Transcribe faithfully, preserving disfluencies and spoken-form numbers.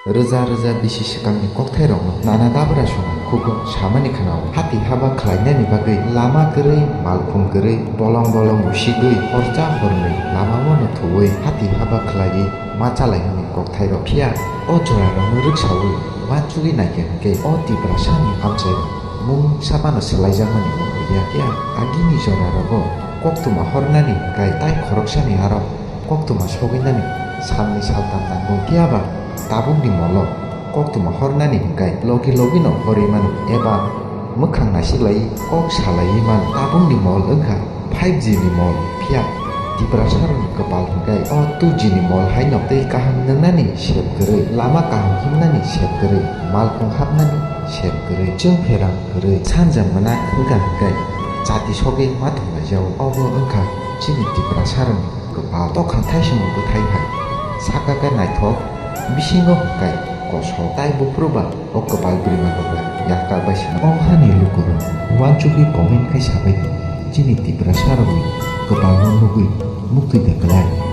Rwja rwja bisi swkangni kokthairokno nana dabra songni khugo samani khnao. Hati haba khlainani bagwi lama kwrwi, malkhung kwrwi, bolong bolong usigwi horcha hornwi lamao no thuwi hati haba khlaiwi ma chalai hwnwi kokthairok. Phiya o jorarokno rwksaui uansugwi naikha hwnkhe o Tiprasani amchairok mung sabano swlaijakmani wngkha ya. Phiya agini jorarogo koktwma hornani hwnkhe tai khoroksani aro koktwma sogwinani salni saltam nango. Phiyaba tabukni molo koktwma hornani hwnkhe logi logino horwi mano eba mwkhang nasiklaiwi kok salaiwi mano. Tabukni mol wngkha five G ni mol, phiya Tiprasarokni kwpal hwnkhe o two G ni mol haino twi kaham nwngnani sep kwrwi, lama kaham himnani sep kwrwi, malkhung hapnani sep kwrwi, chwng pherang kwrwi, sanja mwnak wngkha hwnkhe chati sogwi ma thwnglaijao. Obo wngkha chini Tiprasarokni kwpal. Tokhang thaisingni bwthai hai saka khe naithok, bisingo hwnkhe kosok. Tai buphuru ba o kwpal bwrwimarok bai yakta bai sina. O hani lukurok uansugwi comment khai sabaidi, chini Tiprasarokni kwpalno nugwi muktwi da kwlai.